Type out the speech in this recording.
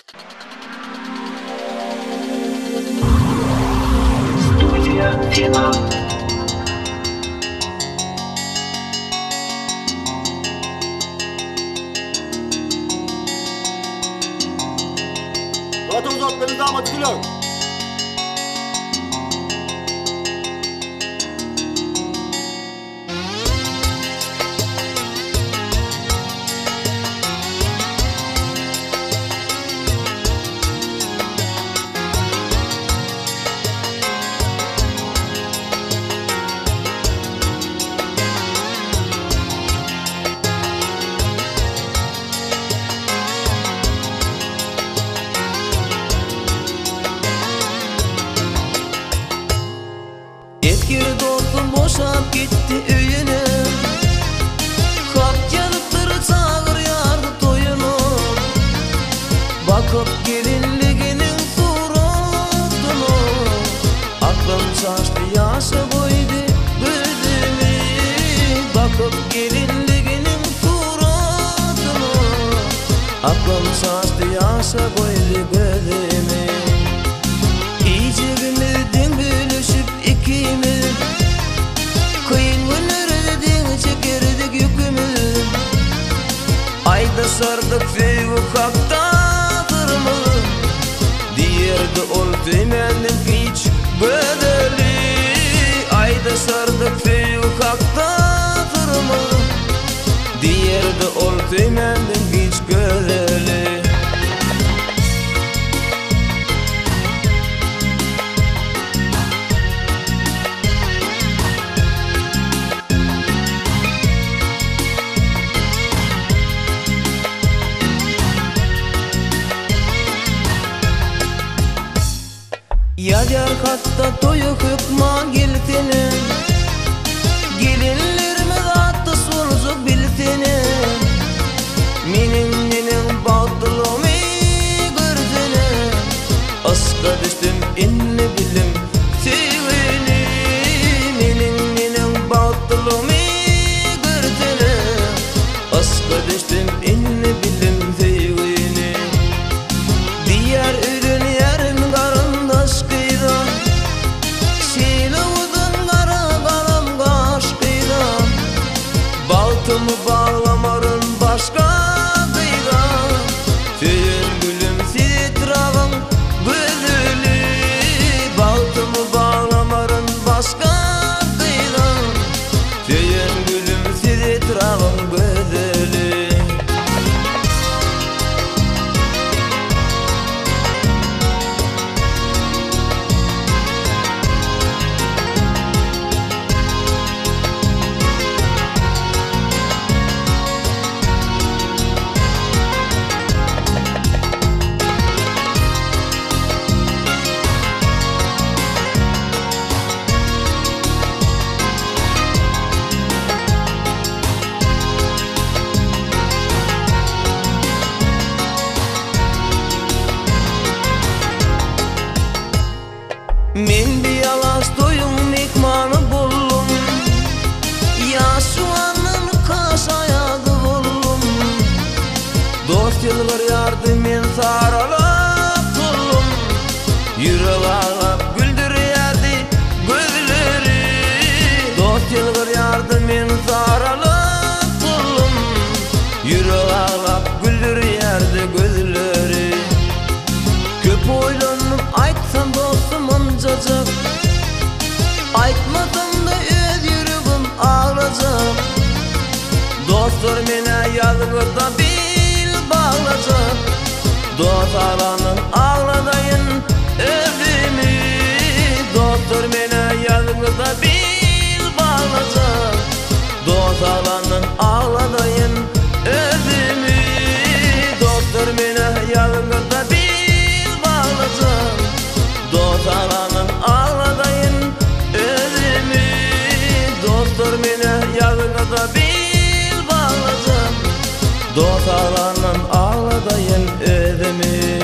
Studio Final. Gaty uzat beni damat gülüm. Eski dostum boşap gitti öyüne. Hak yanıptır çağırıyordu toyunu. Bakıp gelinliginin suratını. Aklım şaştı yaşa koydu gözümü. Bakıp gelinliginin suratını. Aklım şaştı yaşa koydu gözümü. İyicigimizden bölüşüp ikimiz. Kıyın günlerde çekerdik yükümüz. Ayda sardık söýgi hakdadyrmyz. Diýerdi ol söýmändiň hiç gözeli. Ayda sardyk söýgi hakdadyrmyz. Diýerdi ol söýmändiň hiç gözeli. Yar hatta toyu hükman gelsene. Gelinlerimiz attı solcuk bilsene. Menin menin bagtlygmy görsene. Aşka düştüm inni bilim söýgini. Menin menin bagtlygmy görsene. Aşka düştüm inni bilim söýgini. Diğer ürün yerin karındaş kıyda. Şeýle uzun gara galam gaş kıyda. Baltımı bağlamarın başka kıyda. Söýen gülüm sitragın gözeli. Baltımı bağlamarın başka kıyda. Söýen gülüm sitragın gözeli. Men bir yalas toyun mekmanı buldum. Ya şu anın kaş ayağı buldum. Dost yıllar yardı men saralap tullum. Yürek ağlap güldürýärdi gözleri. Dost yıllar yardı men saralap tullum. Yürek ağlap güldürýärdi gözleri. Köp oýlandım aýtsam dostum ancacık. Aýtmasam da öz ýüregim ağlacak. Dostlar mene ýazgyda bil baglajak. Dost ağlanın ağladayın özümi. Dostlar mene ýazgyda bil baglajak. Dost ağlanın ağladayın özümi. Dostlar mene ýazgyda bil baglajak. Dost ağlanın ağladayın özümi. Dostlar mene ýazgyda bil baglajak. Dost ağlanın ağladayın özümi.